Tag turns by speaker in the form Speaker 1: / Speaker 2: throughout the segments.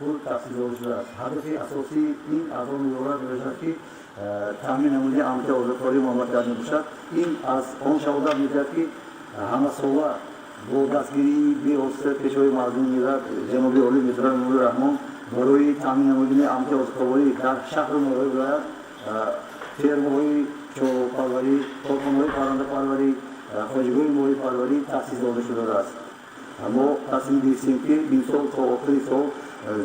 Speaker 1: худ таъсис дода шудааст. Ҳадафи асосии ин аз он иборат мебошад, ки таъмин намудани амнияти озуқавории мамлакат мебошад. Ин аз он шаҳодат медиҳад, ки ҳамасола бо дастгирии бевосита Пешвои муаззами миллат ҷаноби олӣ муҳтарам Эмомалӣ Раҳмон барои таъмин намудани амнияти озуқаворӣ дар шаҳру ноҳияҳои вилоят фермаҳои чорвопарварӣ, корхонаҳои паррандапарварӣ, хоҷагиҳои моҳипарварӣ таъсис дода шудааст. Мо тасмим гирифтем, ки имсол то охири сол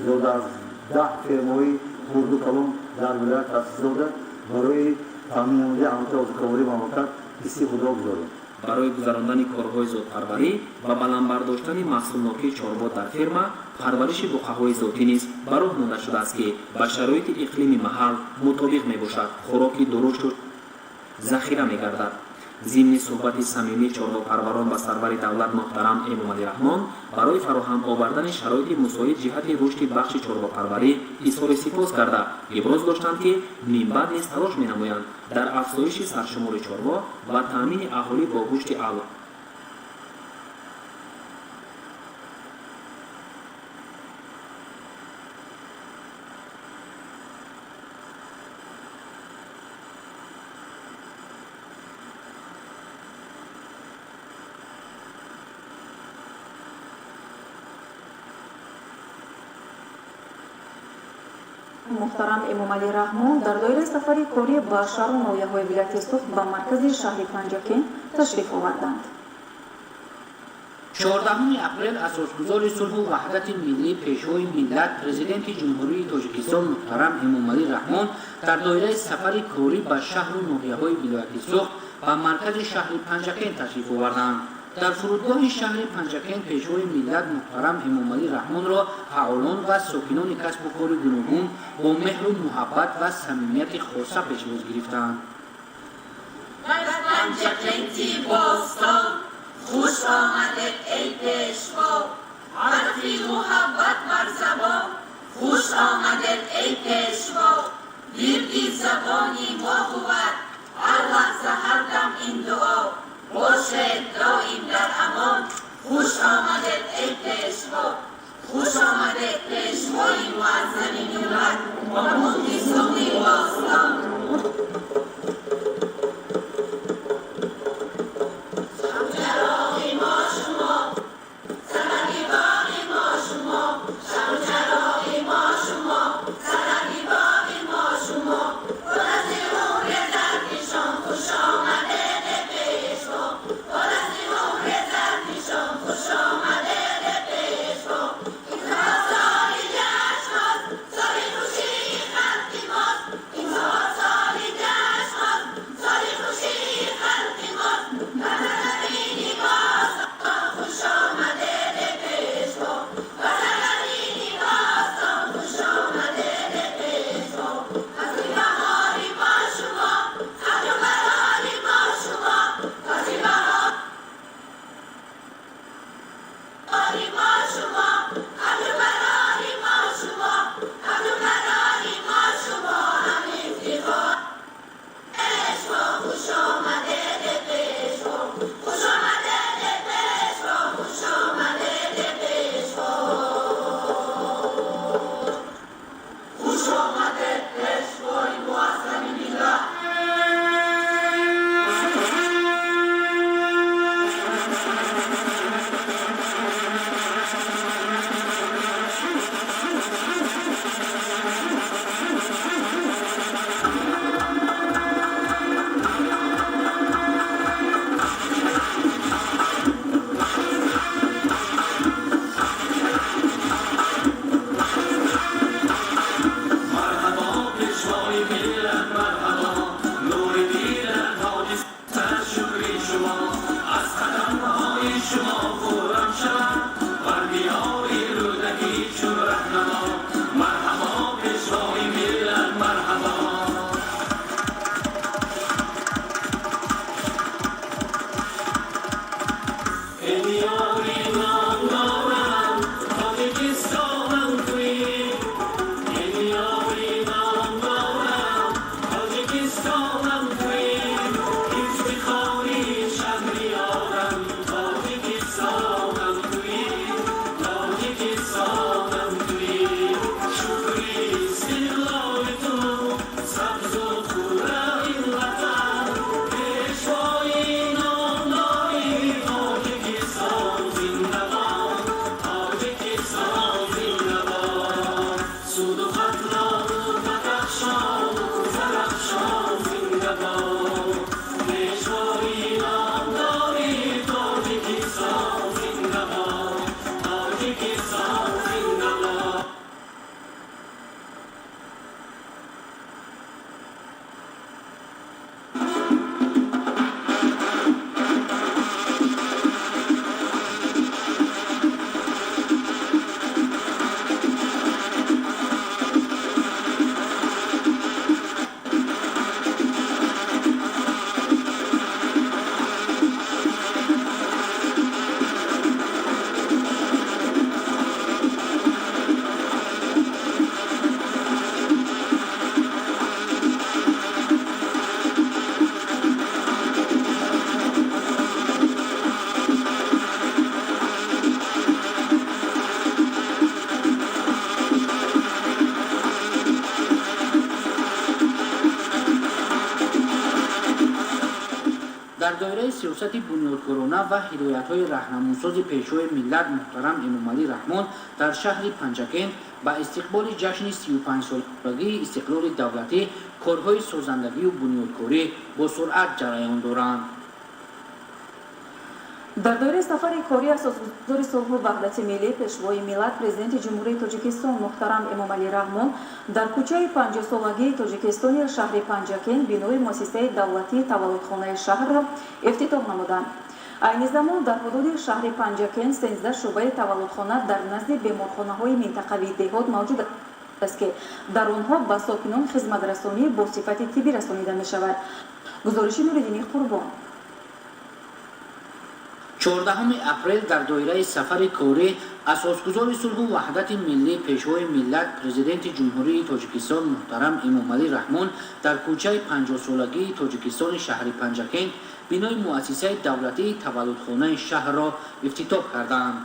Speaker 1: зиёда аз 10 фермаҳои хурду калон дар вилоят таъсис дода, барои таъмин намудани амнияти озуқавории мамлакат ҳисси худро гузорем.
Speaker 2: Барои гузарондани корҳои зотпарварӣ ва баланд бардоштани маҳсулнокии чорво дар ферма парвариши буқаҳои зотӣ низ ба роҳ монда шудааст, ки ба шароити иқлими маҳал мутобиқ мебошад, хӯроки дурушту захира мегардад. Зимни суҳбати самимии чорвопарварон ба сарвари давлат муҳтарам Эмомалӣ Раҳмон барои фароҳам овардани шароити мусоид ҷиҳати рушди бахши чорвопарварӣ изҳори сипос карда, иброз доштанд, ки минбаъд низ талош менамоянд дар афзоиши саршумори чорво ва таъмини аҳолӣ бо гӯшти аъло.
Speaker 3: Муҳтарам Эмомалӣ Раҳмон дар доираи сафари корӣ ба шаҳру ноҳияҳои вилояти Суғд ба маркази шаҳри Панҷакент ташриф оварданд.
Speaker 4: 14 апрел асосгузори сулҳу ваҳдати миллӣ, Пешвои миллат, Президенти Ҷумҳурии Тоҷикистон муҳтарам Эмомалӣ Раҳмон дар доираи сафари корӣ ба шаҳру ноҳияҳои вилояти Суғд ба маркази шаҳри Панҷакент ташриф оварданд. Дар фурудгоҳи шаҳри Панҷакент Пешвои миллат муҳтарам Эмомалӣ Раҳмонро фаъолон ва сокинони касбу кори гуногун бо меҳру муҳаббат ва самимияти хоса пешвоз гирифтанд.
Speaker 5: Бар Панҷакенти бостон хуш омадед, эй Пешво! Ҳарфи муҳаббат бар забон, хуш омадед, эй Пешво! Вирди забони мо бувад ҳар лаҳза, ҳар дам ин дуо: бошед доим дар амон, хуш омадед, эй Пешво! Хуш омадед, Пешвои муаззами миллат, ба мулки Суғди бостон! Шамчароғи мо шумо, санади боғи мо шумо, шамчароғи мо шумо, санади боғи мо шумо, гуласти умри зарфишон, хуш омадед, эй Пешво! Гуласти умри зарфишон, хуш омадед, эй Пешво! Имсол соли ҷашн аст, соли хушии халқи мост. Имсол соли ҷашн.
Speaker 4: Сиёсати бунёдкорона ва ҳидоятҳои раҳнамунсози Пешвои миллат муҳтарам Эмомалӣ Раҳмон дар шаҳри Панҷакент ба истиқболи ҷашни 35-солагии истиқлоли давлатӣ корҳои созандагию бунёдкорӣ бо суръат ҷараён доранд.
Speaker 3: Дар доираи сафари кории Асосгузори сулҳу ваҳдати миллӣ, Пешвои миллат, Президенти Ҷумҳурии Тоҷикистон муҳтарам Эмомалӣ Раҳмон дар кӯчаи 50-солагии Тоҷикистони шаҳри Панҷакент бинои муассисаи давлатии таваллудхонаи шаҳрро ифтитоҳ намуданд. Айни замон дар ҳудуди шаҳри Панҷакент 13 шӯъбаи таваллудхона дар назди беморхонаҳои минтақавии деҳот мавҷуд аст, ки дар онҳо ба сокинон хизматрасонӣ бо сифати тиббӣ расонида мешавад. Гузориши Нуриддини Қурбон.
Speaker 4: 14 апрел дар доираи сафари корӣ Асосгузори сулҳу ваҳдати миллӣ, Пешвои миллат, Президенти Ҷумҳурии Тоҷикистон муҳтарам Эмомалӣ Раҳмон дар кӯчаи 50-солагии Тоҷикистони шаҳри Панҷакент бинои муассисаи давлатии таваллудхонаи шаҳрро ифтитоҳ карданд.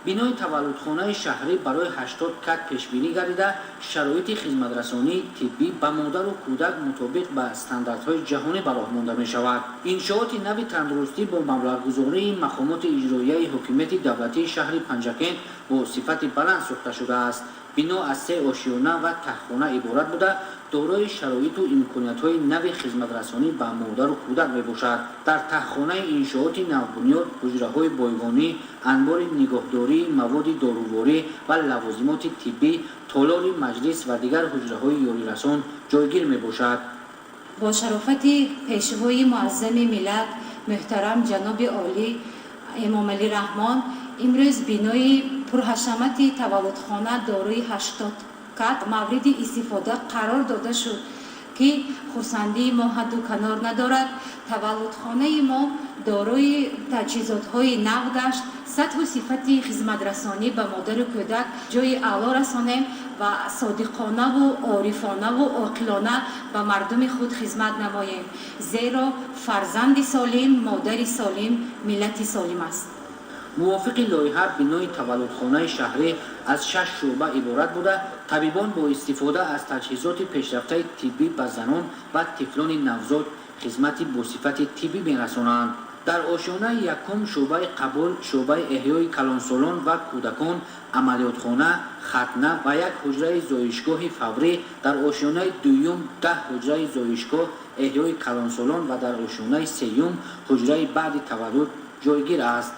Speaker 4: Бинои таваллудхонаи шаҳрӣ барои 80 кат пешбинӣ гардида, шароити хизматрасонии тиббӣ ба модару кӯдак мутобиқ ба стандартҳои ҷаҳонӣ ба роҳ монда мешавад. Иншооти нави тандурустӣ бо маблағгузории мақомоти иҷроияи ҳокимияти давлатии шаҳри Панҷакент бо сифати баланд сохта шудааст. Бино аз се ошиёна ва таҳхона иборат буда, дорои шароиту имкониятҳои нави хизматрасонӣ ба модару кӯдак мебошад. Дар таҳхонаи иншооти навбунёд ҳуҷраҳои бойгонӣ, анбори нигоҳдории маводи доруворӣ ва лавозимоти тиббӣ, толори маҷлис ва дигар ҳуҷраҳои ёрирасон ҷойгир мебошад.
Speaker 6: Бо шарофати Пешвои муаззами миллат муҳтарам ҷаноби олӣ Эмомалӣ Раҳмон имрӯз бинои пурҳашамати таваллудхона дорои 80 кат мавриди истифода қарор дода шуд, ки хурсандии мо ҳадду канор надорад. Таваллудхонаи мо дорои таҷҳизотҳои нав гашт. Сатҳу сифати хизматрасонӣ ба модару кӯдак ҷои аъло расонем ва содиқонаву орифонаву оқилона ба мардуми худ хизмат намоем, зеро фарзанди солим, модари солим, миллати солим аст.
Speaker 4: Мувофиқи лоиҳа, бинои таваллудхонаи шаҳрӣ аз шаш шӯъба иборат буда, табибон бо истифода аз таҷҳизоти пешрафтаи тиббӣ ба занон ва тифлони навзод хизмати босифати тиббӣ мерасонанд. Дар ошёнаи якум шӯъбаи қабул, шӯъбаи эҳёи калонсолон ва кӯдакон, амалиётхона, хатна ва як ҳуҷраи зоишгоҳи фаврӣ, дар ошёнаи дуюм 10 ҳуҷраи зоишгоҳ, эҳёи калонсолон ва дар ошёнаи сеюм ҳуҷраи баъди таваллуд ҷойгир аст.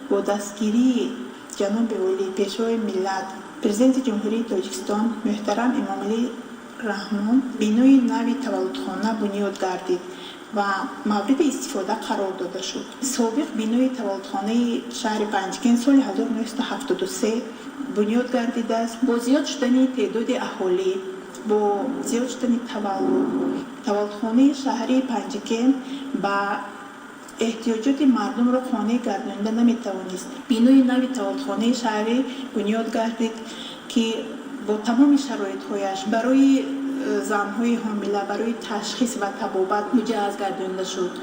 Speaker 7: Бо дастгирии ҷаноби олӣ, Пешвои миллат, Президенти Ҷумҳурии Тоҷикистон муҳтарам Эмомалӣ Раҳмон бинои нави таваллудхона бунёд гардид ва мавриди истифода қарор дода шуд. Собиқ бинои таваллудхонаи шаҳри Панҷакент соли 1973 бунёд гардидааст. Бо зиёд шудани теъдоди аҳолӣ, бо зиёд шудани таваллуд, таваллудхонаи шаҳрии Панҷакент ба эҳтиёҷоти мардумро қонеъ гардонида наметавонист. Бинои нави таваллудхонаи шаҳрӣ бунёд гардид, ки бо тамоми шароитҳояш барои занҳои ҳомила, барои ташхис ва табобат муҷаҳҳаз гардонида шуд.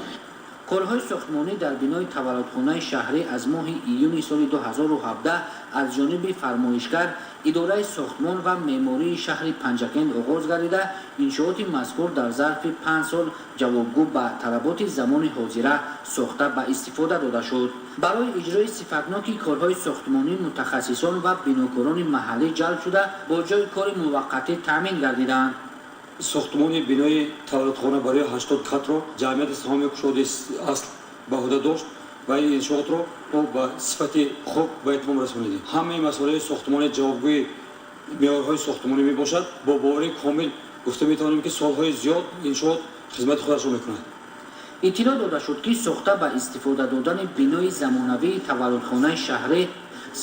Speaker 4: Корҳои сохтмонӣ дар бинои таваллудхонаи шаҳрӣ аз моҳи июни соли 2017 аз ҷониби фармоишгар, Идораи сохтмон ва меъмории шаҳри Панҷакент оғоз гардида, иншооти мазкур дар зарфи 5 сол ҷавобгӯ ба талаботи замони ҳозира сохта ба истифода дода шуд. Барои иҷрои сифатноки корҳои сохтмонӣ мутахассисон ва бинокорони маҳаллӣ ҷалб шуда, бо ҷойи кори муваққатӣ таъмин гардиданд.
Speaker 8: Сохтмони бинои таваллудхона барои 80 катро Ҷамъияти саҳоми кушоди асл ба ӯҳда дошт ва ин иншоотро мо ба сифати хуб ба итмом расонидем. Ҳамаи масолеҳи сохтмонӣ ҷавобгӯи меъёрҳои сохтмонӣ мебошад. Бо боварии комил гуфта метавонем, ки солҳои зиёд иншоот хизмати худашро мекунад.
Speaker 4: Иттилоъ дода шуд, ки сохта ба истифода додани бинои замонавии таваллудхонаи шаҳрӣ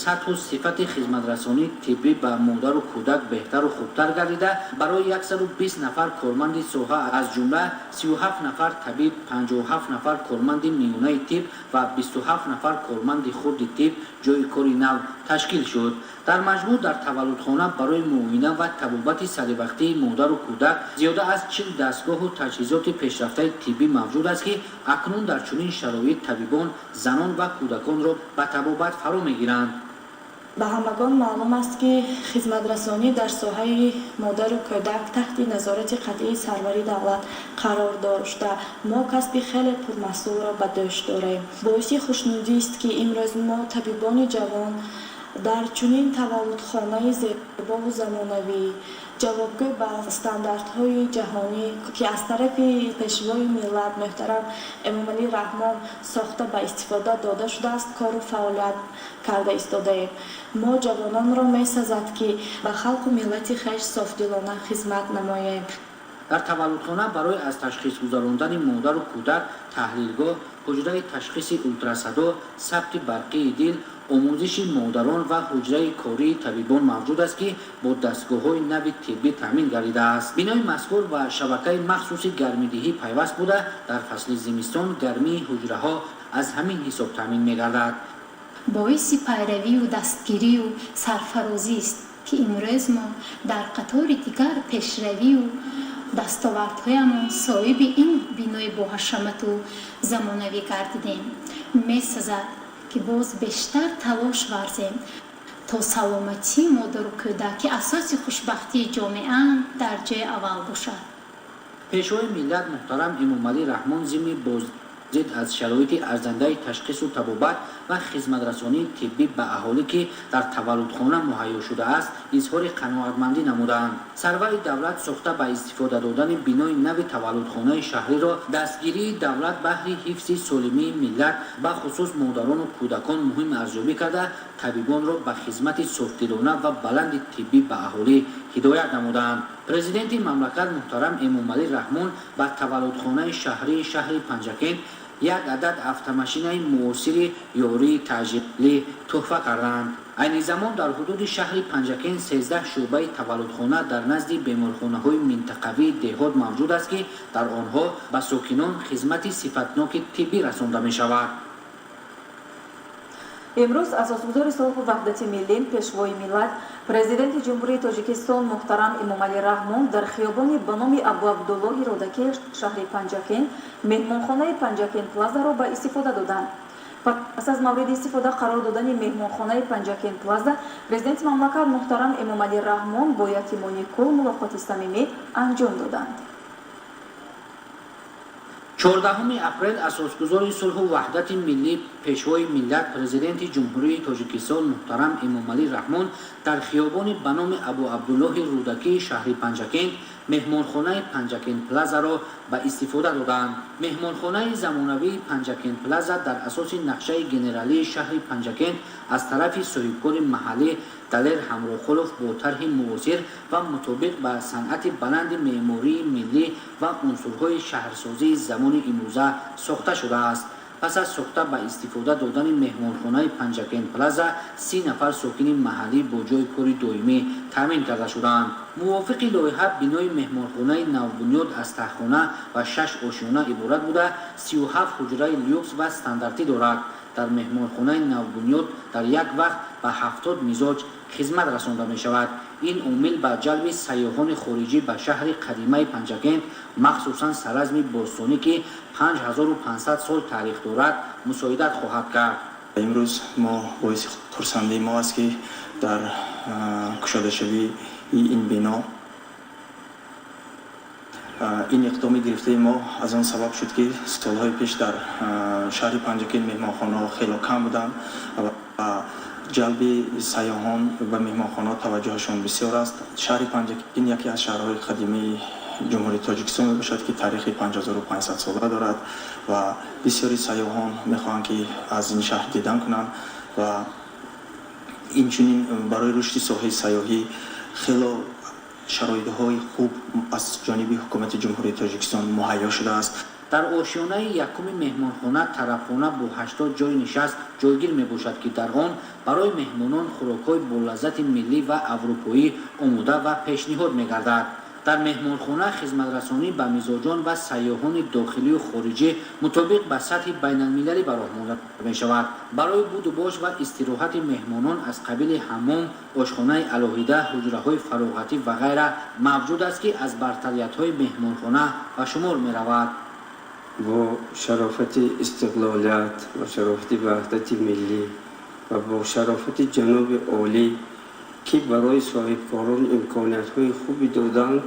Speaker 4: сатҳу сифати хизматрасонии тиббӣ ба модару кӯдак беҳтару хубтар гардида, барои 120 нафар корманди соҳа, аз ҷумла 37 нафар табиб, 57 нафар корманди миёнаи тиб ва 27 нафар корманди хурди тиб ҷойи кори нав ташкил шуд. Дар маҷмӯъ дар таваллудхона барои муоина ва табобати саривақтии модару кӯдак зиёда аз 40 дастгоҳу таҷҳизоти пешрафтаи тиббӣ мавҷуд аст, ки акнун дар чунин шароит табибон занон ва кӯдаконро ба табобат фаро мегиранд.
Speaker 9: Ба ҳамагон маълум аст, ки хизматрасонӣ дар соҳаи модару кӯдак таҳти назорати қатъии сарвари давлат қарор дошта, мо касби хеле пурмасъулро ба дӯш дорем. Боиси хушнудист, ки имрӯз мо, табибони ҷавон, дар чунин таваллудхонаи зебову замонавӣ, ҷавобгӯ ба стандартҳои ҷаҳонӣ, ки аз тарафи Пешвои миллат муҳтарам Эмомалӣ Раҳмон сохта ба истифода дода шудааст, кору фаъолият карда истодаем. Мо ҷавононро месазад, ки ба халқу миллати хеш софдилона хизмат намоем.
Speaker 4: Дар таваллудхона барои аз ташхис гузарондани модару кӯдак таҳлилгоҳ, ҳуҷраи ташхиси ултрасадо, сабти барқии дил, омӯзиши модарон ва ҳуҷраи кории табибон мавҷуд аст, ки бо дастгоҳҳои нави тиббӣ таъмин гардидааст. Бинои мазкур ба шабакаи махсуси гармидиҳӣ пайваст буда, дар фасли зимистон гармии ҳуҷраҳо аз ҳамин ҳисоб таъмин мегардад.
Speaker 6: Боиси пайравию дастгирию сарфарозист, ки имрӯз мо дар қатори дигар пешравию дастовардҳоямон соҳиби ин бинои боҳашамату замонавӣ гардидем. Месазад, ки боз бештар талош варзем, то саломатии модару кӯдак, ки асоси хушбахтии ҷомеаанд, дар ҷои аввал бошад.
Speaker 4: Пешвои миллат муҳтарам Эмомалӣ Раҳмон зимни боздид аз шароити арзандаи ташхису табобат ва хизматрасонии тиббӣ ба аҳолӣ, ки дар таваллудхона муҳайё шудааст, изҳори қаноатмандӣ намуданд. Сарвари давлат сохта ба истифода додани бинои нави таваллудхонаи шаҳриро дастгирии давлат баҳри ҳифзи солимии миллат, бахусус модарону кӯдакон, муҳим арзёбӣ карда, табибонро ба хизмати софдилона ва баланди тиббӣ ба аҳолӣ ҳидоят намуданд. Президенти мамлакат муҳтарам Эмомалӣ Раҳмон ба таваллудхонаи шаҳрии шаҳри Панҷакент як адад автомашинаи муосири ёрии таъҷилӣ тӯҳфа карданд. Айни замон дар ҳудуди шаҳри Панҷакент 13 шӯъбаи таваллудхона дар назди беморхонаҳои минтақавии деҳот мавҷуд аст, ки дар онҳо ба сокинон хизмати сифатноки тиббӣ расонда мешавад.
Speaker 3: Имрӯз асосгузори сулҳу ваҳдати миллӣ, Пешвои миллат, Президенти Ҷумҳурии Тоҷикистон муҳтарам Эмомалӣ Раҳмон дар хиёбони ба номи Абуабдуллоҳи Рӯдакӣ шаҳри Панҷакент меҳмонхонаи Панҷакент Плазаро ба истифода доданд. Пас аз мавриди истифода қарор додани меҳмонхонаи Панҷакент Плаза, Президенти мамлакат муҳтарам Эмомалӣ Раҳмон бо ятимони кул мулоқоти самимӣ анҷом доданд.
Speaker 4: 14 апрел асосгузори сулҳу ваҳдати миллӣ, Пешвои миллат, Президенти Ҷумҳурии Тоҷикистон муҳтарам Эмомалӣ Раҳмон дар хиёбони ба номи Абуабдуллоҳи Рӯдакии шаҳри Панҷакент меҳмонхонаи Панҷакент Плазаро ба истифода доданд. Меҳмонхонаи замонавии Панҷакент Плаза дар асоси нақшаи генералии шаҳри Панҷакент аз тарафи соҳибкори маҳаллӣ Далер Ҳамроқулов бо тарҳи муосир ва мутобиқ ба санъати баланди меъмории миллӣ ва унсурҳои шаҳрсозии замони имрӯза сохта шудааст. Пас аз сохта ба истифода додани меҳмонхонаи Панҷакент Плаза, 30 нафар сокини маҳаллӣ бо ҷойи кори доимӣ таъмин карда шуданд. Мувофиқи лоиҳа, бинои меҳмонхонаи навбунёд аз таҳхона ва шаш ошёна иборат буда, 37 ҳуҷраи люкс ва стандартӣ дорад. Дар меҳмонхонаи навбунёд дар як вақт ба 70 мизоҷ хизмат расонда мешавад. Ин омил ба ҷалби сайёҳони хориҷӣ ба шаҳри қадимаи Панҷакент, махсусан саразми бостонӣ, ки 5500 сол таърих дорад, мусоидат хоҳад кард.
Speaker 10: Имрӯз мо боиси хурсандии мо аст, ки дар кушодашавии ин бино. Ин иқдоми гирифтаи мо аз он сабаб шуд, ки солҳои пеш дар шаҳри Панҷакент меҳмонхонаҳо хело кам буданд ва ҷалби сайёҳон ба меҳмонхонаҳо таваҷҷӯҳашон бисёр аст. Шаҳри Панҷакент яке аз шаҳрҳои қадимии Ҷумҳурии Тоҷикистон мебошад, ки таърихи 5500 сола дорад ва бисёри сайёҳон мехоҳанд, ки аз ин шаҳр дидан кунанд ва инчунин барои рушди соҳаи сайёҳӣ хело шароитҳои хуб аз ҷониби ҳукумати Ҷумҳурии Тоҷикистон муҳайё шудааст.
Speaker 4: Дар ошёнаи якуми меҳмонхона тарабхона бо 80 ҷойи нишаст ҷойгир мебошад, ки дар он барои меҳмонон хӯрокҳои болаззати миллӣ ва аврупоӣ омода ва пешниҳод мегардад. Дар меҳмонхона хизматрасонӣ ба мизоҷон ва сайёҳони дохилию хориҷӣ мутобиқ ба сатҳи байналмилалӣ ба роҳ монда мешавад. Барои будубош ва истироҳати меҳмонон аз қабили ҳаммом, ошхонаи алоҳида, ҳуҷраҳои фароғатӣ ва ғайра мавҷуд аст, ки аз бартариятҳои меҳмонхона ба шумор меравад.
Speaker 11: Бо шарофати истиқлолият ва шарофати ваҳдати миллӣ. Ва бо шарофати ҷаноби олӣ, ки барои соҳибкорон имкониятҳои хубе доданд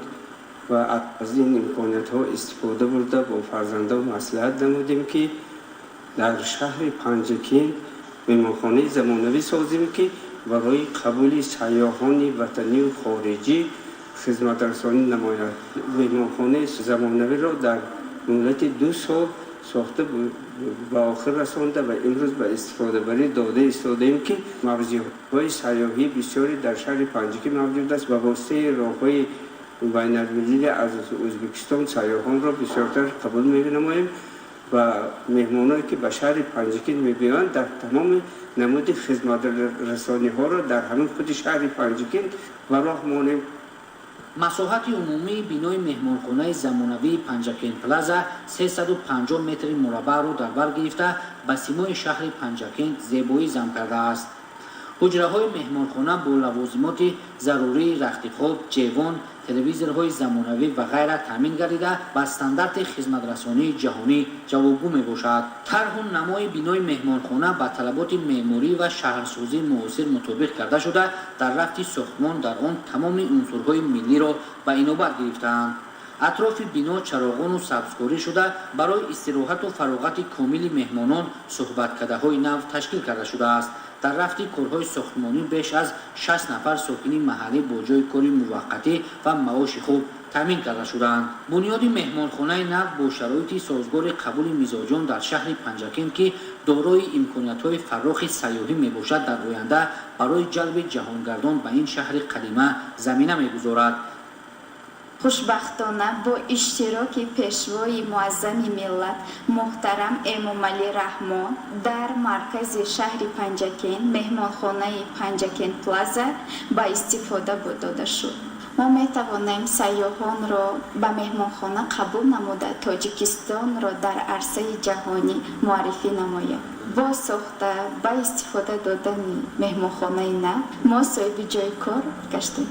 Speaker 11: ва аз ин имкониятҳо истифода бурда, бо фарзандон маслиҳат намудем, ки дар шаҳри Панҷакент меҳмонхонаи замонавӣ созем, ки барои қабули сайёҳони ватанию хориҷӣ хизматрасонӣ намояд. Меҳмонхонаи замонавиро дар муҳлати 2 сол сохта ба охир расонда ва имрӯз ба истифодабарӣ дода истодаем, ки мавзеъҳои сайёҳӣ бисёре дар шаҳри Панҷакент мавҷуд аст. Ба воситаи роҳҳои байналмилалӣ аз Ӯзбекистон сайёҳонро бисёртар қабул менамоем ва меҳмоное, ки ба шаҳри Панҷакент мебиёянд, дар тамоми намуди хизматрасониҳоро дар ҳамин худи шаҳри Панҷакент ба роҳ монем.
Speaker 4: Масоҳати умумии бинои меҳмонхонаи замонавии Панҷакент Плаза 350 метри мураббаъро дар бар гирифта, ба симои шаҳри Панҷакент зебоӣ зам кардааст. Ҳуҷраҳои меҳмонхона бо лавозимоти зарурии рахти хоб, ҷевон, телевизорҳои замонавӣ ва ғайра таъмин гардида, ба стандарти хизматрасонии ҷаҳонӣ ҷавобгӯ мебошад. Тарҳу намои бинои меҳмонхона ба талаботи меъморӣ ва шаҳрсозии муосир мутобиқ карда шуда, дар рафти сохтмон дар он тамоми унсурҳои миллиро ба инобат гирифтаанд. Атрофи бино чароғону сабзкорӣ шуда, барои истироҳату фароғати комили меҳмонон суҳбаткадаҳои нав ташкил карда шудааст. Дар рафти корҳои сохтмонӣ беш аз 60 нафар сокини маҳаллӣ бо ҷойи кори муваққатӣ ва маоши хуб таъмин карда шудаанд. Бунёди меҳмонхонаи нав бо шароити созгори қабули мизоҷон дар шаҳри Панҷакент, ки дорои имкониятҳои фаррохи сайёҳӣ мебошад, дар оянда барои ҷалби ҷаҳонгардон ба ин шаҳри қадима замина мегузорад.
Speaker 12: Хушбахтона, бо иштироки Пешвои муаззами миллат муҳтарам Эмомалӣ Раҳмон дар маркази шаҳри Панҷакент меҳмонхонаи Панҷакент Плаза ба истифода дода шуд. Мо метавонем сайёҳонро ба меҳмонхона қабул намуда, Тоҷикистонро дар арсаи ҷаҳонӣ муаррифӣ намоем. Бо сохта ба истифода додани меҳмонхонаи нав мо соҳиби ҷойи кор гаштем.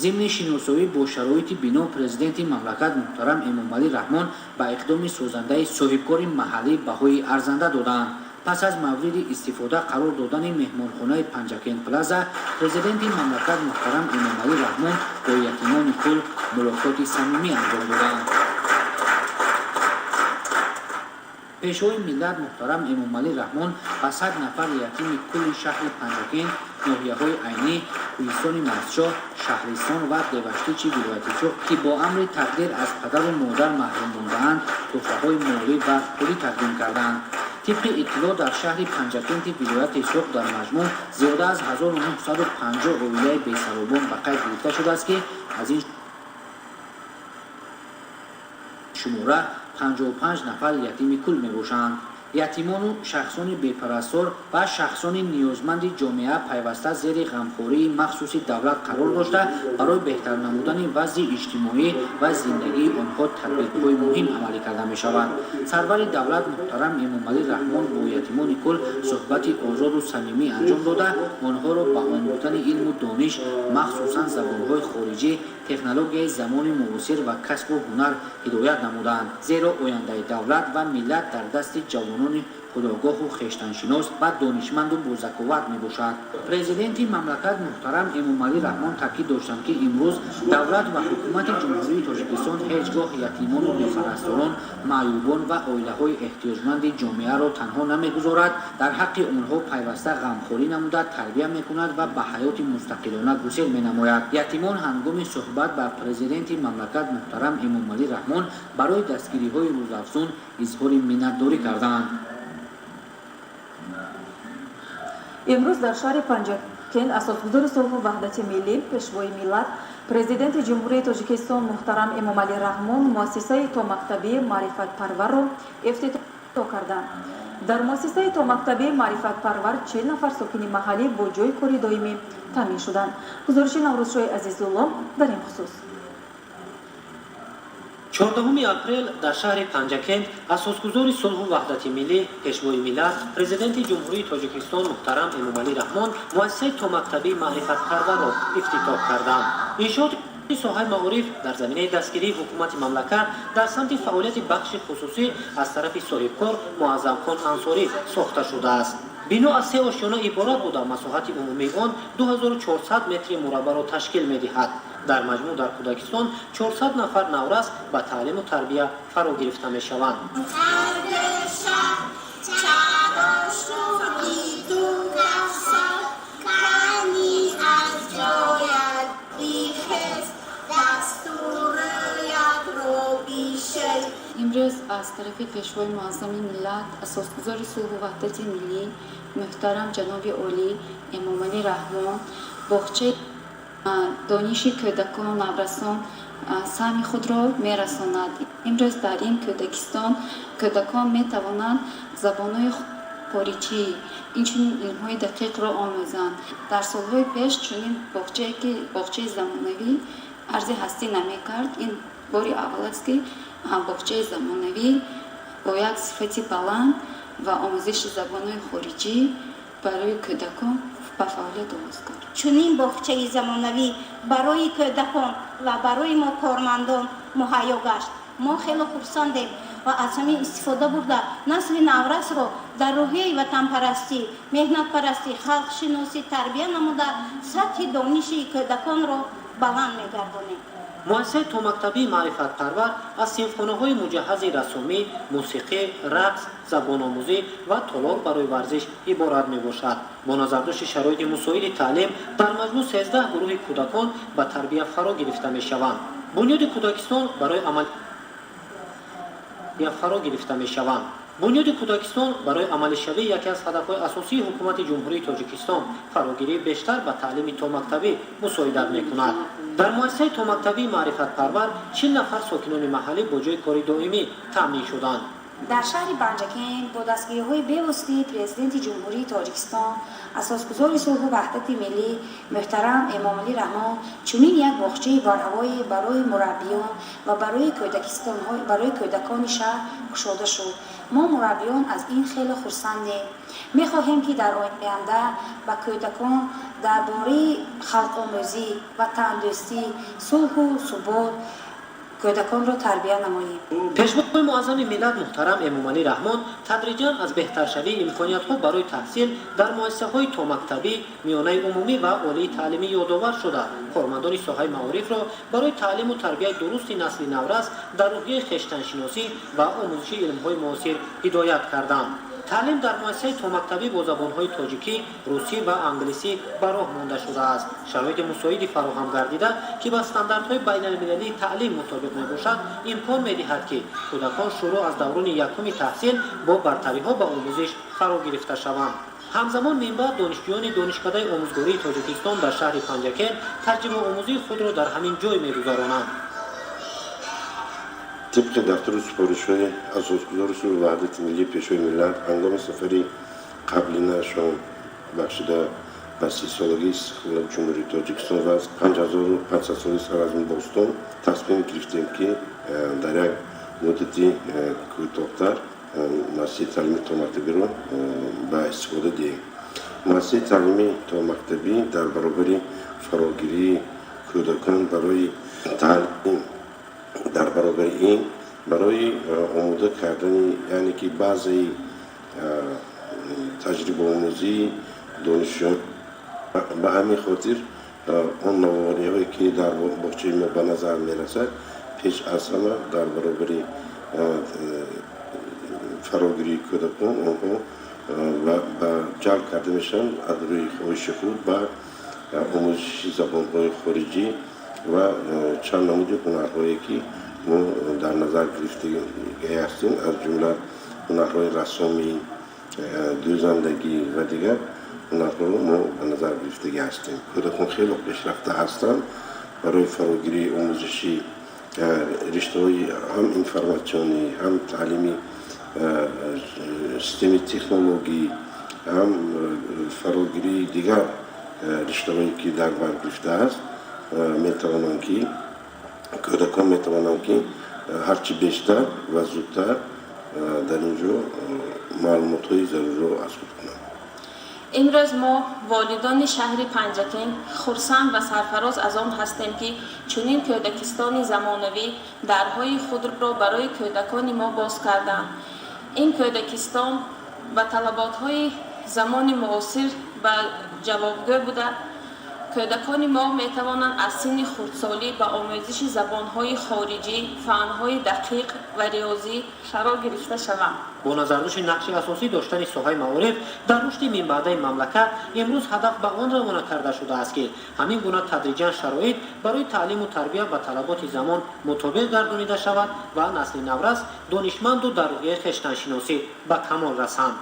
Speaker 4: Зимни шиносоӣ бо шароити бино, президенти мамлакат муҳтарам Эмомалӣ Раҳмон ба иқдоми созандаи соҳибкори маҳаллӣ баҳои арзанда доданд. Пас аз мавриди истифода қарор додани меҳмонхонаи Панҷакент Плаза, президенти мамлакат муҳтарам Эмомалӣ Раҳмон бо ятимони кул мулоқоти самимӣ анҷом доданд. Пешвои миллат муҳтарам Эмомалӣ Раҳмон ба 100 нафар ятими кулли шаҳри Панҷакент, ноҳияҳои Айнӣ, Кӯҳистони Мастчоҳ, Шаҳристон ва Деваштичи вилояти Суғд, ки бо амри тақдир аз падару модар маҳрум мондаанд, тӯҳфаҳои молӣ ва пулӣ тақдим карданд. Тибқи иттилоъ, дар шаҳри Панҷакенти вилояти Суғд дар маҷмӯъ зиёда аз 1950 оилаи бесаробон ба қайд гирифта шудааст, ки аз ин шумора 55 нафар ятими кул мебошанд. Ятимону шахсони бепарастор ва шахсони ниёзманди ҷомеа пайваста зери ғамхории махсуси давлат қарор дошта, барои беҳтар намудани вазъи иҷтимоӣ ва зиндагии онҳо тадбирҳои муҳим амалӣ карда мешаванд. Сарвари давлат муҳтарам Эмомалӣ Раҳмон бо ятимони кул суҳбати озоду самимӣ анҷом дода, онҳоро ба омӯхтани илму дониш, махсусан забонҳои хориҷӣ, технологияи замони муосир ва касбу ҳунар ҳидоят намуданд. Зеро ояндаи давлат ва миллат дар дасти ҷавонони худогоҳу хештаншинос ва донишманду бозаковат мебошад. Президенти мамлакат муҳтарам Эмомалӣ Раҳмон таъкид доштанд, ки имрӯз давлат ва ҳукумати Ҷумҳурии Тоҷикистон ҳеҷ гоҳ ятимону бепарасторон, маъюбон ва оилаҳои эҳтиёҷманди ҷомеаро танҳо намегузорад, дар ҳаққи онҳо пайваста ғамхорӣ намуда, тарбия мекунад ва ба ҳаёти мустақилона гусел менамояд. Ятимон ҳангоми суҳбат ба президенти мамлакат муҳтарам Эмомалӣ Раҳмон барои дастгириҳои рӯзафзун изҳори миннатдорӣ карданд.
Speaker 3: Имрӯз дар шаҳри Панҷакент асосгузори сулҳу ваҳдати миллӣ, Пешвои миллат, Президенти Ҷумҳурии Тоҷикистон муҳтарам Эмомалӣ Раҳмон муассисаи томактабии маърифатпарварро ифтитоҳ карданд. Дар муассисаи томактабии маърифатпарвар 40 нафар сокини маҳаллӣ бо ҷойи кори доимӣ таъмин шуданд. Гузориши Наврӯзшоҳи Азизулло дар ин хусус.
Speaker 13: 14 апрел дар шаҳри Панҷакент асосгузори сулҳу ваҳдати миллӣ, Пешвои миллат, Президенти Ҷумҳурии Тоҷикистон муҳтарам Эмомалӣ Раҳмон муассисаи томактабии маърифатпарварро ифтитоҳ карданд. Иншооти соҳаи маориф дар заминаи дастгирии ҳукумати мамлакат дар самти фаъолияти бахши хусусӣ аз тарафи соҳибкор Муаззамхон Ансорӣ сохта шудааст. Бино аз се ошёна иборат буда, масоҳати умумии он 2400 метри мураббаъро ташкил медиҳад. Дар маҷмӯъ дар кӯдакистон 400 нафар наврас ба таълиму тарбия фаро гирифта мешаванд.
Speaker 6: Имрӯз аз тарафи Пешвои Муаззами миллат, Асосгузори сулҳу ваҳдати миллӣ, муҳтарам ҷаноби олӣ Эмомалӣ Раҳмон боғчаи дониши кӯдакону наврасон саҳми худро мерасонад. Имрӯз дар ин кӯдакистон кӯдакон метавонанд забонҳои хориҷӣ, инчунин илмҳои дақиқро омӯзанд. Дар солҳои пеш чунин боғчае, ки боғчаи замонавӣ арзи ҳастӣ намекард, ин бори аввал аст, ки боғчаи замонавӣ бо як сифати баланд ва омӯзиши забонҳои хориҷӣ барои кӯдакон ба фаъолият оғоз кард.
Speaker 14: Чунин боғчаи замонавӣ барои кӯдакон ва барои мо кормандон муҳайё гашт. Мо хеле хурсандем ва аз ҳамин истифода бурда насли наврасро дар рӯҳияи ватанпарастӣ, меҳнатпарастӣ, халқшиносӣ тарбия намуда, сатҳи дониши кӯдаконро баланд мегардонем.
Speaker 13: Муассисаи томактабии маърифатпарвар аз синфхонаҳои муҷаҳҳази рассомӣ, мусиқӣ, рақс, забономӯзӣ ва толор барои варзиш иборат мебошад. Бо назардошти шароити мусоиди таълим дар маҷмӯъ 13 гурӯҳи кӯдакон ба тарбия фаро гирифта мешаванд. Бунёди кӯдакистон барои амалия фаро гирифта мешаванд. Бунёди кӯдакистон барои амалишавии яке аз ҳадафҳои асосии Ҳукумати Ҷумҳурии Тоҷикистон, фарогирии бештар ба таълими томактабӣ, мусоидат мекунад. Дар муассисаи томактабии маърифатпарвар 40 нафар сокинони маҳаллӣ бо ҷойи кори доимӣ таъмин шуданд.
Speaker 15: Дар шаҳри Панҷакент бо дастгириҳои бевоситаи Президенти Ҷумҳурии Тоҷикистон, Асосгузори сулҳу ваҳдати миллӣ, муҳтарам Эмомалӣ Раҳмон чунин як боғчаи барҳавое барои мураббиён ва барои кӯдакони шаҳр кушода шуд. Мо мураббиён аз ин хеле хурсандем. Мехоҳем, ки дар оянда ба кӯдакон дар бораи халқомӯзӣ, ватандӯстӣ, сулҳу субот кӯдаконро тарбия намоем.
Speaker 13: Пешвои муаззами миллат муҳтарам Эмомалӣ Раҳмон тадриҷан аз беҳтаршавии имкониятҳо барои таҳсил дар муассисаҳои томактабӣ, миёнаи умумӣ ва олии таълимӣ ёдовар шуда, кормандони соҳаи маорифро барои таълиму тарбияи дурусти насли наврас дар рӯҳияи хештаншиносӣ ва омӯзиши илмҳои муосир ҳидоят карданд. Таълим дар муассисаи томактабӣ бо забонҳои тоҷикӣ, русӣ ва англисӣ ба роҳ монда шудааст. Шароити мусоиди фароҳам гардида, ки ба стандартҳои байналмилалии таълим мутобиқ мебошад, имкон медиҳад, ки кӯдакон шурӯъ аз даврони якуми таҳсил бо бартариҳо ба омӯзиш фаро гирифта шаванд. Ҳамзамон минбаъд донишҷӯёни Донишкадаи омӯзгории Тоҷикистон дар шаҳри Панҷакент таҷрибаомӯзии худро дар ҳамин ҷой мегузаронанд.
Speaker 16: Тибқи дафтару супоришҳои Асосгузори сулҳу ваҳдати миллӣ, Пешвои миллат, ҳангоми сафари қаблинаашон бахшида ба 30-солагии истиқлолияти Ҷумҳурии Тоҷикистон ва 5500-солаи Саразми бостон тасмим гирифтем, ки дар як муддати кӯтоҳтар муассисаи таълимии томактабиро ба истифода диҳем. Муассисаи таълимии томактабӣ дар баробари фарогирии кӯдакон барои таълим, дар баробари ин барои омода кардани, яъне ки баъзеи таҷрибаомӯзии донишҷӯён, ба ҳамин хотир он навовариҳое, ки дар боғчаи мо ба назар мерасад, пеш аз ҳама дар баробари фарогирии кӯдакон онҳо ба ҷалб карда мешаванд аз рӯи хоҳиши худ ба омӯзиши забонҳои хориҷӣ ва чанд намуди ҳунарҳое, ки мо дар назар гирифтагӣ ҳастем, аз ҷумла ҳунарҳои рассомӣ, дӯзандагӣ ва дигар ҳунарҳоро мо ба назар гирифтагӣ ҳастем. Кӯдакон хело пешрафта ҳастанд барои фарогирии омӯзиши риштаҳои ҳам информатсионӣ, ҳам таълими системаи технологӣ, ҳам фарогирии дигар риштаҳое, ки дар бар гирифтааст. Метавонанд ки кӯдакон метавонанд, ки ҳарчи бештар ва зудтар дар ин ҷо маълумотҳои заруриро аз худ кунанд.
Speaker 17: Имрӯз мо, волидони шаҳри Панҷакент, хурсанд ва сарфароз аз он ҳастем, ки чунин кӯдакистони замонавӣ дарҳои худро барои кӯдакони мо боз карданд. Ин кӯдакистон ба талаботҳои Замони муосир ба ҷавобгӯ буда, кӯдакони мо метавонанд аз синни хурдсолӣ ба омӯзиши забонҳои хориҷӣ, фанҳои дақиқ ва риёзӣ фаро гирифта шаванд.
Speaker 13: Бо назардошти нақши асосӣ доштани соҳаи маориф дар рушди минбаъдаи мамлакат, имрӯз ҳадаф ба он равона карда шудааст, ки ҳамин гуна тадриҷан шароит барои таълиму тарбия ба талаботи замон мутобиқ гардонида шавад ва насли наврас донишманду дар рӯҳияи хештаншиносӣ ба камол расанд.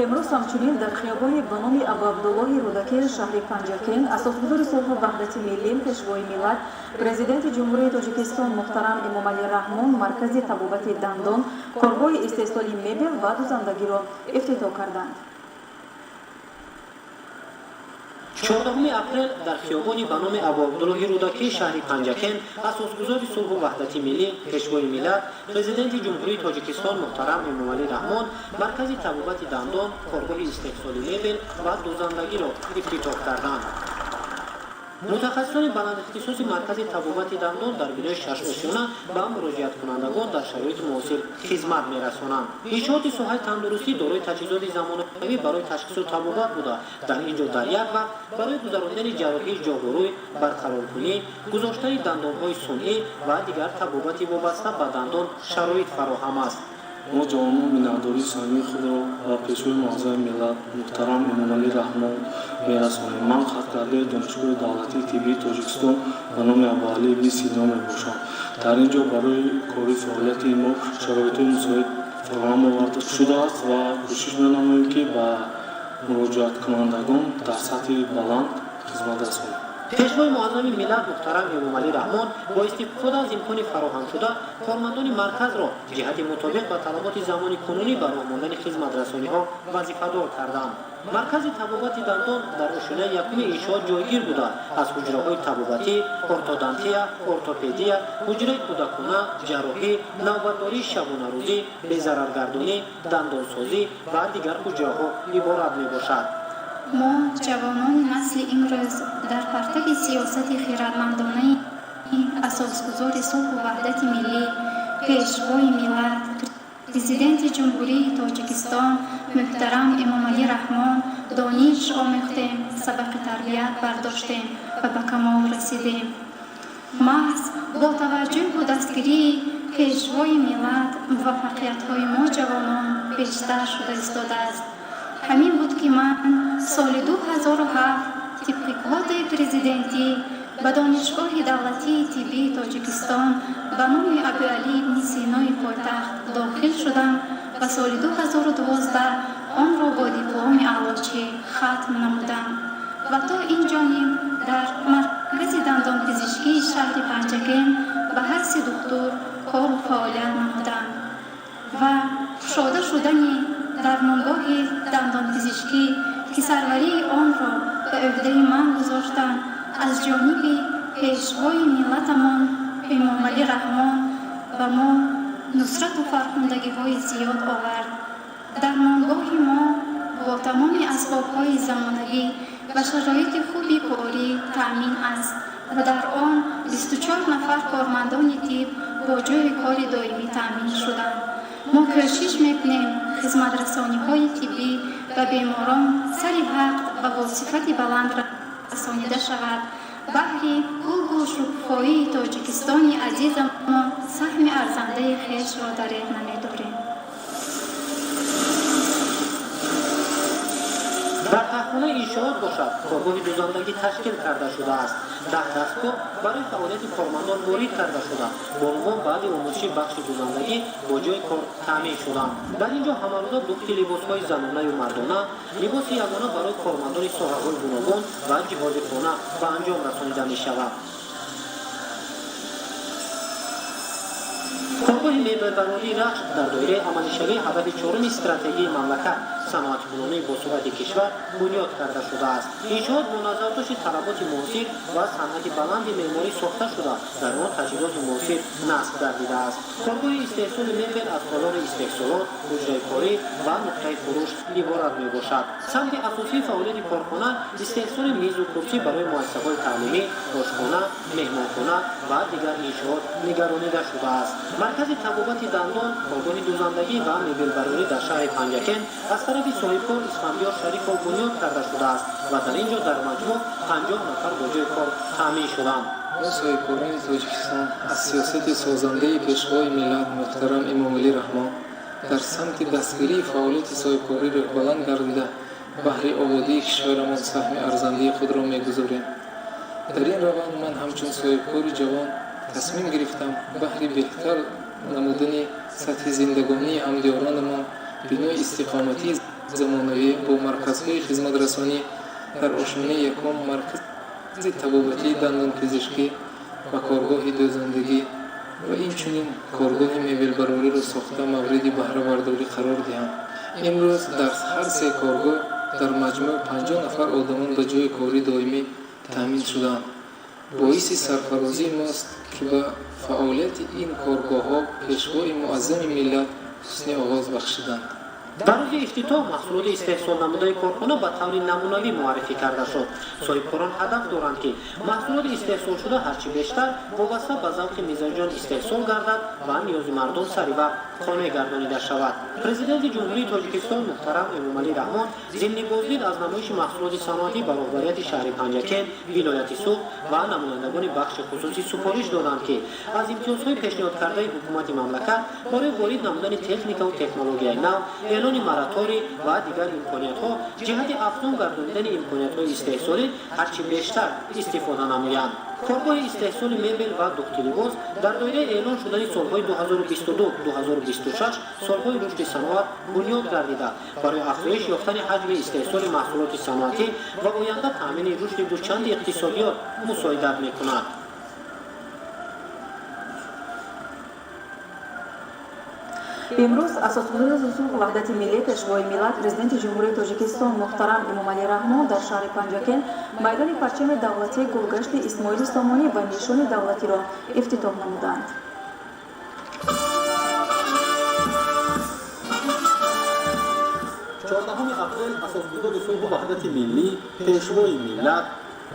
Speaker 3: Имрӯз ҳамчунин дар хиёбони ба номи Абуабдуллоҳи Рӯдакии шаҳри Панҷакент асосгузори сулҳу ваҳдати миллӣ, Пешвои миллат, Президенти Ҷумҳурии Тоҷикистон муҳтарам Эмомалӣ Раҳмон маркази табобати дандон, коргоҳи истеҳсоли мебел ва дузандагиро ифтитоҳ карданд.
Speaker 13: 14 апрел дар хиёбони ба номи Абуабдуллоҳи Рӯдакии шаҳри Панҷакент асосгузори сулҳу ваҳдати миллӣ, Пешвои миллат, Президенти Ҷумҳурии Тоҷикистон муҳтарам Эмомалӣ Раҳмон маркази табобати дандон, коргоҳи истеҳсоли мебел ва дузандагиро ифтитоҳ карданд. Мутахассисони баландихтисоси маркази табобати дандон дар бинои шашосиёна ба муроҷиаткунандагон дар шароити муосир хизмат мерасонанд. Иншооти соҳаи тандурустӣ дорои таҷҳизоти замонавӣ барои ташхису табобат буда, дар ин ҷо дар як вақт барои гузаронидани ҷарроҳии ҷоғурӯй, барқароркунӣ, гузоштани дандонҳои сунъӣ ва дигар табобати вобаста ба дандон шароит фароҳам аст.
Speaker 18: Мо ҷавонон миннатдории самимии худро ба Пешвои муаззами миллат муҳтарам Эмомалӣ Раҳмон мерасонем. Ман хатмкардаи Донишгоҳи давлатии тиббии Тоҷикистон ба номи Абуалӣ ибни Сино мебошам. Дар ин ҷо барои кори фаъолияти мо шароитҳои мусоид фароҳам оварда шудааст ва кӯшиш менамоем, ки ба муроҷиаткунандагон дар сатҳи баланд хизмат расонем.
Speaker 13: Пешвои муаззами миллат муҳтарам Эмомалӣ Раҳмон бо истифода аз имкони фароҳамшуда кормандони марказро ҷиҳати мутобиқ ба талаботи замони кунунӣ ба роҳ мондани хизматрасониҳо вазифадор карданд. Маркази табобати дандон дар ошёнаи якуми иншоот ҷойгир буда, аз ҳуҷраҳои табобатӣ, ортодонтия, ортопедия, ҳуҷраи кӯдакона, ҷарроҳӣ, навбатдории шабонарӯзӣ, безараргардонӣ, дандонсозӣ ва дигар ҳуҷраҳо иборат мебошад.
Speaker 12: Мо ҷавонони насли имрӯз дар партави сиёсати хирадмандонаи асосгузори сулҳу ваҳдати миллӣ, Пешвои миллат, Президенти Ҷумҳурии Тоҷикистон муҳтарам Эмомалӣ Раҳмон дониш омӯхтем, сабақи тарбият бардоштем ва ба камол расидем. Маҳз бо таваҷҷӯҳу дастгирии Пешвои миллат муваффақиятҳои мо ҷавонон бештар шуда истодааст. Ҳамин буд, ки ман соли 2007 тибқи квотаи президентӣ ба Донишгоҳи давлатии тиббии Тоҷикистон ба номи Абуалӣ ибни Синои пойтахт дохил шудам ва соли 2012 онро бо дипломи аълочӣ хатм намудам ва то ин ҷониб дар маркази дандонпизишкии шаҳри Панҷакент ба ҳайси духтур кору фаъолият намудам ва кушода шудани дармонгоҳи дандонпизишкӣ, ки сарварии онро Ба ӯҳдаи ман гузоштанд, аз ҷониби Пешвои миллатамон Эмомалӣ Раҳмон ба мо нусрату фархундагиҳои зиёд овард. Дармонгоҳи мо бо тамоми асбобҳои замонавӣ ва шароити хуби корӣ таъмин аст ва дар он 24 нафар кормандони тиб бо ҷойи кори доимӣ таъмин шуданд. Мо кӯшиш мекунем, хизматрасониҳои тиббӣ ба беморон сари вақт ва бо сифати баланд расонида шавад. Баҳри гулгул шукуфоии Тоҷикистони азизамон саҳми арзандаи хешро дареғ намедорем.
Speaker 13: Дар таҳхонаи иншоот бошад, коргоҳи дузандагӣ ташкил карда шудааст. 10 дастгоҳ барои фаъолияти кормандон ворид карда шуда, бонувон баъди омӯзиши бахши дузандагӣ бо ҷои кор таъмин шуданд. Дар ин ҷо ҳамарӯза духти либосҳои занонаю мардона, либоси ягона барои кормандони соҳаҳои гуногун ва ҷиҳози хона ба анҷом расонида мешавад. Коргоҳи мебелбарории Рахш дар доираи амалишавии ҳадафи чоруми стратегияи мамлакат, саноаткунонии босуръати кишвар, бунёд карда шудааст. Иншоот бо назардошти талаботи муосир ва санъати баланди меъморӣ сохта шуда, дар он таҷҳизоти муосир насб гардидааст. Коргоҳи истеҳсоли мебел аз толори истеҳсолот, ҳуҷраи корӣ ва нуқтаи фурӯш иборат мебошад. Самти асосии фаъолияти корхона истеҳсоли мизу курсӣ барои муассисаҳои таълимӣ, ошхона, меҳмонхона ва дигар иншоот нигаронида шудааст. Маркази табобати дандон, коргоҳи дузандагӣ ва мебелбарорӣ дар шаҳри Панҷакент аз тарафи соҳибкор Исфандиёр Шарифов бунёд карда шудааст ва дар ин ҷо дар маҷмӯъ 50 нафар бо ҷои кор таъмин шуданд.
Speaker 19: Мо, соҳибкорони Тоҷикистон, аз сиёсати созандаи Пешвои миллат муҳтарам Эмомалӣ Раҳмон дар самти дастгирии фаъолияти соҳибкорӣ рӯҳбаланд гардида, баҳри ободии кишварамон саҳми арзандаи худро мегузорем. Дар ин раванд ман ҳамчун соҳибкори ҷавон тасмим гирифтам, баҳри беҳтар намудани сатҳи зиндагонии ҳамдиёронамон бинои истиқоматии замонавӣ бо марказҳои хизматрасонӣ дар ошёнаи якум, маркази табобатии дандонпизишкӣ ва коргоҳи дӯзандагӣ ва инчунин коргоҳи мебелбарориро сохта, мавриди баҳрабардорӣ қарор диҳам. Имрӯз дар ҳар се коргоҳ дар маҷмӯъ 50 нафар одамон ба ҷойи кори доимӣ таъмин шудаанд. Боиси сарфарозии мост, ки ба фаъолияти ин коргоҳҳо Пешвои муаззами миллат ҳусни оғоз бахшиданд.
Speaker 13: Дар рӯзи ифтитоҳ маҳсулоти истеҳсолнамудаи корхона ба таври намунавӣ муаррифӣ карда шуд. Соҳибкорон ҳадаф доранд, ки маҳсулоти истеҳсолшуда ҳарчи бештар вобаста ба завқи мизоҷон истеҳсол гардад ва ниёзи мардум сари вақт қонеъ гардонида шавад. Президенти Ҷумҳурии Тоҷикистон муҳтарам Эмомалӣ Раҳмон зимни боздид аз намоиши маҳсулоти саноатӣ ба роҳбарияти шаҳри Панҷакент, вилояти Суғд ва намояндагони бахши хусусӣ супориш доданд, ки аз имтиёзҳои пешниҳодкардаи ҳукумати мамлакат барои ворид намудани техникаву технологияи нав, эълони мораторий ва дигар имкониятҳо ҷиҳати афзун гардонидани имкониятҳои истеҳсолӣ ҳарчи бештар истифода намоянд. Коргоҳи истеҳсоли мебел ва духти либос дар доираи эълон шудани солҳои 2022-2026 солҳои рушди саноат бунёд гардида, барои афзоиш ёфтани ҳаҷми истеҳсоли маҳсулоти саноатӣ ва оянда таъмини рушди дучанди иқтисодиёт мусоидат мекунад.
Speaker 3: Имрӯз асосгузори сулҳу ваҳдати миллӣ, Пешвои миллат, Президенти Ҷумҳурии Тоҷикистон муҳтарам Эмомалӣ Раҳмон дар шаҳри Панҷакент майдони парчами давлатии гулгашти Исмоили Сомонӣ ва нишони давлатиро ифтитоҳ намуданд.
Speaker 20: 14 апрел асосгузори сулҳу ваҳдати миллӣ, Пешвои миллат,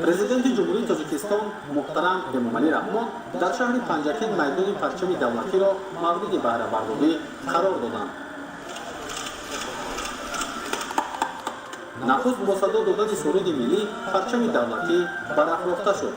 Speaker 20: Президенти Ҷумҳурии Тоҷикистон муҳтарам Эмомалӣ Раҳмон дар шаҳри Панҷакент майдони парчами давлатиро мавриди баҳрабардорӣ қарор доданд. Нахуст бо садо додани суруди миллӣ парчами давлатӣ барафрохта шуд.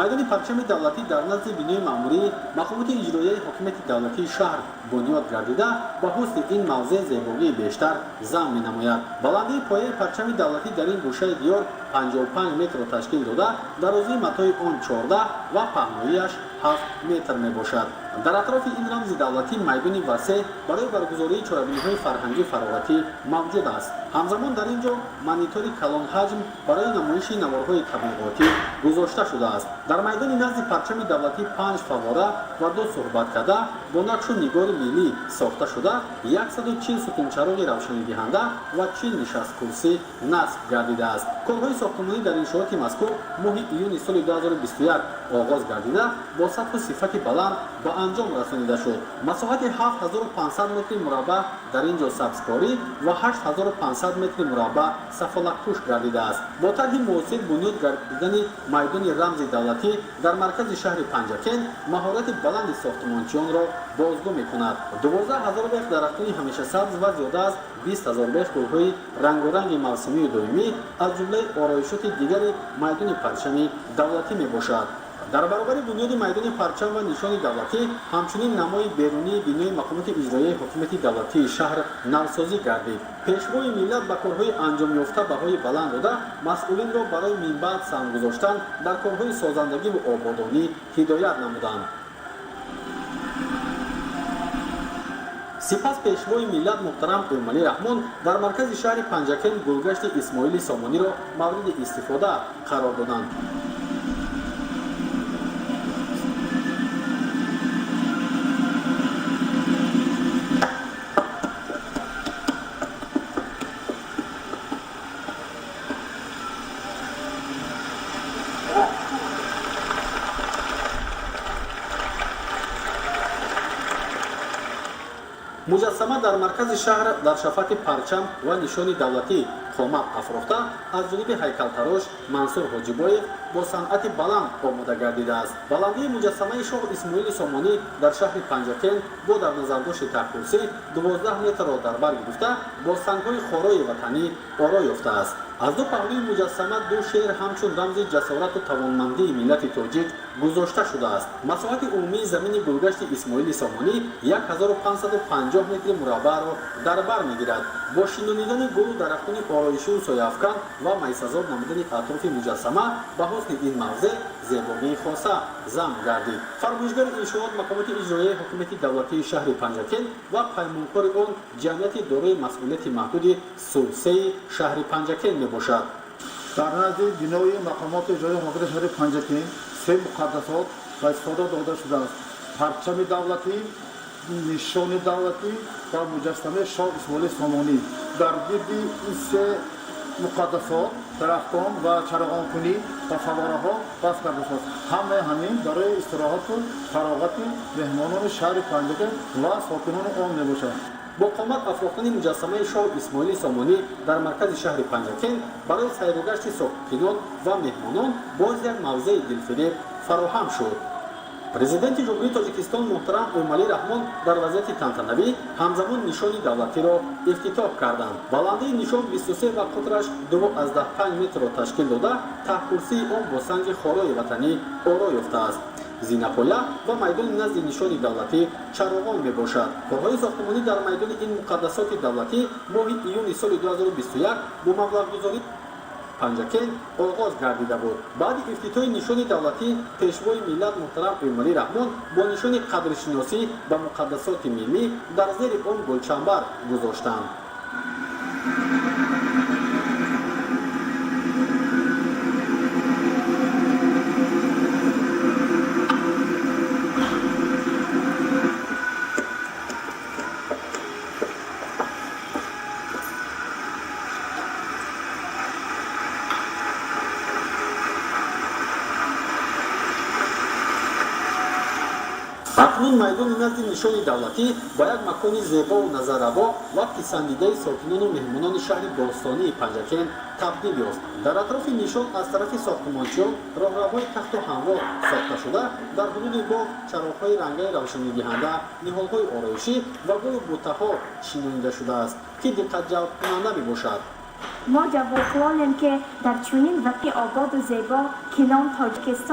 Speaker 20: Майдони парчами давлатӣ дар назди бинои маъмурии мақомоти иҷроияи ҳокимияти давлатии шаҳр бунёд гардида, ба ҳусни ин мавзеъ зебогии бештар зам менамояд. Баландии пояи парчами давлатӣ дар ин гӯшаи диёр 55 метрро ташкил дода, дарозии матои он 14 ва паҳноияш 7 метр мебошад. Дар атрофи ин рамзи давлатӣ майдони васеъ барои баргузории чорабиниҳои фарҳангӣ фароғатӣ мавҷуд аст. Ҳамзамон дар ин ҷо монитори калонҳаҷм барои намоиши наворҳои таблиғотӣ гузошта шудааст. Дар майдони назди парчами давлатӣ 5 фаввора ва 2 суҳбаткада бо нақшу нигори миллӣ сохта шуда, 140 сутунчароғи равшанидиҳанда ва 40 нишасткурсӣ насб гардидааст. Корҳои сохтмонӣ дар иншооти мазкур моҳи июни соли 2021 оғоз гардида, бо сатҳу сифати баланд ба анҷом расонида шуд. Масоҳати 7500 метри мураббаъ дар ин ҷо сабзкорӣ ва 8500 метри мураббаъ сафолакпӯш гардидааст. Бо тарҳи муосир бунёд гардидани майдони рамзи давлатӣ дар маркази шаҳри Панҷакент маҳорати баланди сохтмончиёнро бозгӯ мекунад. 12 000 бех дарахтони ҳамешасабз ва зиёда аз 20 000 бех гулҳои рангоранги мавсимию доимӣ аз ҷумлаи ороишоти дигари майдони парчами давлатӣ мебошад. Дар баробари бунёди майдони парчам ва нишони давлатӣ, ҳамчунин намои берунии бинои мақомоти иҷроияи ҳокимияти давлатии шаҳр навсозӣ гардид. Пешвои миллат ба корҳои анҷомёфта баҳои баланд дода, масъулинро барои минбаъд саҳм гузоштан дар корҳои созандагиву ободонӣ ҳидоят намуданд. Сипас пешвои миллат муҳтарам Эмомалӣ Раҳмон дар маркази шаҳри Панҷакент гулгашти Исмоили Сомониро мавриди истифода қарор доданд. Муҷассама дар маркази шаҳр дар шафати парчам ва нишони давлатӣ қомат афрохта, аз ҷониби ҳайкалтарош Мансур Ҳоҷибоев бо санъати баланд омода гардидааст. Баландии муҷассамаи шоҳ Исмоили Сомонӣ дар шаҳри Панҷакент бо дар назардошти таҳкурсӣ 12 метрро дар бар гирифта, бо сангҳои хорои ватанӣ оро ёфтааст. Аз ду паҳлӯи муҷассама ду шер ҳамчун рамзи ҷасорату тавонмандии миллати тоҷик гузошта шудааст. Масоҳати умумии замини гулгашти Исмоили Сомонӣ 1550 метри мураббаъро дар бар мегирад. Бо шинонидани гулу дарахтони ороишию сояафкан ва майсазор намудани атрофи муҷассама ба ҳусни ин мавзеъ зебогии хоса зам гардид. Фармоишгари иншоот мақомоти иҷроияи ҳокимияти давлатии шаҳри Панҷакент ва паймонкори он ҷамъияти дорои масъулияти маҳдуди Сулсеи шаҳри Панҷакент мебошад.
Speaker 1: Дар назди бинои мақомоти иҷроияи ҳокимияти шаҳри Панҷакент се муқаддасот ба истифода дода шудааст: парчами давлатӣ, нишони давлатӣ ва муҷассамаи шоҳ Исмоили Сомонӣ. Дар гирди ин се муқаддасот дарахтон ва чароғонкунӣ ва фаввораҳо баст карда шудааст. Ҳамаи ҳамин барои истироҳату фароғати меҳмонони шаҳри Панҷакент ва сокинони он мебошад.
Speaker 20: Бо қомат афрохтани муҷассамаи шоҳ Исмоили Сомонӣ дар маркази шаҳри Панҷакент барои сайругашти сокинон ва меҳмонон боз як мавзеи дилфиреб фароҳам шуд. Президенти Ҷумҳурии Тоҷикистон муҳтарам Эмомалӣ Раҳмон дар вазъияти тантанавӣ ҳамзамон нишони давлатиро ифтитоҳ карданд. Баландии нишон 23 ва қутраш 2,5 метрро ташкил дода, таҳкурсии он бо санги хорои ватанӣ оро ёфтааст. Зинапоя ва майдони назди нишони давлатӣ чароғон мебошад. Корҳои сохтмонӣ дар майдони ин муқаддасоти давлатӣ моҳи июни соли 2021 бо маблағгузорӣ Панҷакент оғоз гардида буд. Баъди ифтитоҳи нишони давлатӣ пешвои миллат муҳтарам Эмомалӣ Раҳмон бо нишони қадршиносӣ ба муқаддасоти миллӣ дар зери он гулчамбар гузоштанд. Акнун майдони назди нишони давлатӣ ба як макони зебову назаррабо ва писандидаи сокинону меҳмонони шаҳри бостонии Панҷакент табдил ёфт. Дар атрофи нишон аз тарафи сохтмончиён роҳравҳои тахту ҳамвор сохта шуда, дар ҳудуди боғ чароғҳои рангаи равшанидиҳанда, ниҳолҳои ороишӣ ва гулу буттаҳо шинонида шудааст, ки диққатҷалбкунанда мебошад.
Speaker 21: Мо ҷавобқулонем, ки дар чунин ватани ободу зебо, ки ном Тоҷикистон